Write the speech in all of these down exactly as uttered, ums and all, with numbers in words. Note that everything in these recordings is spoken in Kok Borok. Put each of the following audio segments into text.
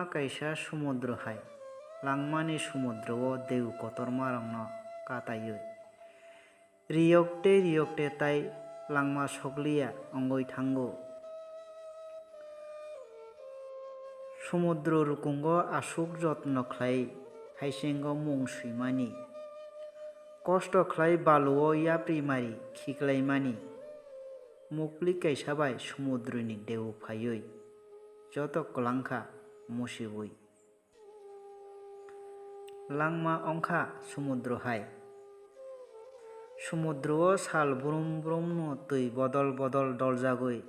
Kaisa sumudru hai, langmani sumudro-o deu kotormarokno kataiwi, riyok tei riyok tei tai langma sokliya wngwi thango. Sumudro rukungo aswk jotno khlai haisingo mung swimani, kosto khlai balu-o yapri mari khiklaimani, muklik kaisa bai sumudroni deu phaiwi joto kwlangkha musiui. Langma wngkha sumudro hai. Sumudro-o sal brum brumno twi bodol bodol doljagwi,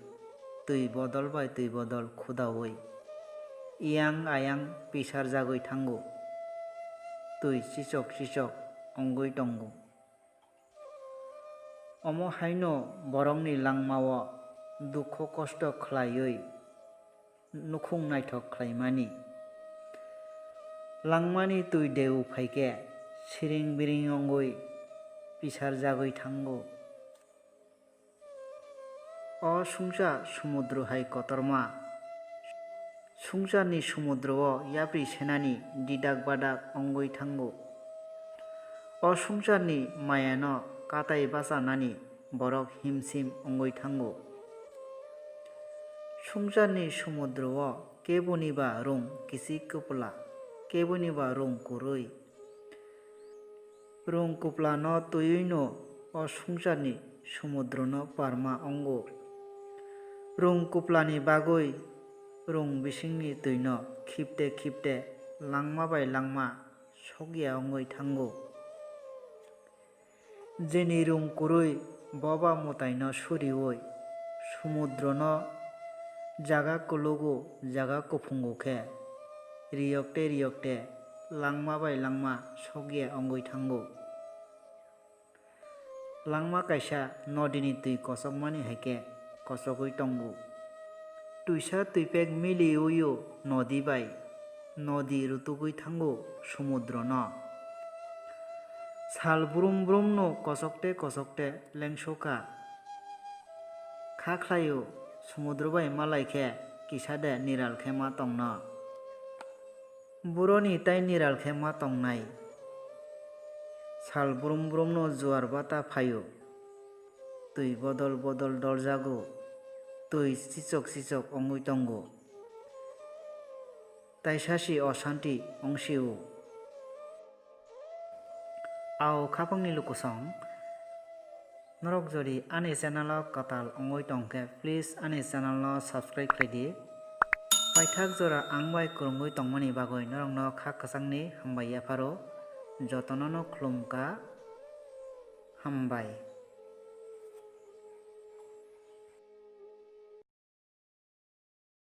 twi bodol bai twi bodol khudaui, iyang ayang pisarjagwi thango, twi chichok chichok wngwi tongo. Omo haino borokni langmao dukhu kosto khlaiwi nukhung naithok khlaimani. Langmani twi deu phaikhe siring biring wngwi pisarjagwi thango. O swngchar sumudru hai kotorma. Swngcharni sumudro-o yapri senani didak badak wngwi thango. O swngcharni mayano katai bachanani borok himsim wngwi thango. Swngcharni sumudro-o keboni ba rung kichik kwpla, keboni ba rung kwrwi. Rung kwplano twiwino o swngcharni sumudrono parma wngo. Rung kwplani bagwi rung bisingni twino khipte khipte langma bai langma sokya wngwi thango. Jeni rung kwrwi boba mwtaino suriui sumudrono jaga kwlugo jaga kuphungo khe riyokte riyokte langma bai langma sokya wngwi thango. Langma kaisa nodini twi kochokmani hai khe kochogwi tongo. Twisa twipek miliui-o nodi bai nodi rutugwi thango sumudrono. Sal brum brumno kochokte kochokte lengsokha. Kha khlaio, sumudro bai malai khe kisa de niral khe ma tongno. Buroni tai niral khe ma tongnai. Sal brum brumno juar bata phaio. Twi bodol bodol doljago. Twi chichok chichok wngwi tongo. Tai sasi osanti wngsio. Ao khapangni lukusong. Norok jodi ani channel o kwtal wngwi tongkhe, please ani channel no subscribe khlai di. Paithak jora ang bai kwrwngwi tongmani bagwi norokno kha kwchangni hambai yapharo. Jotono no khulumkha. Hambai.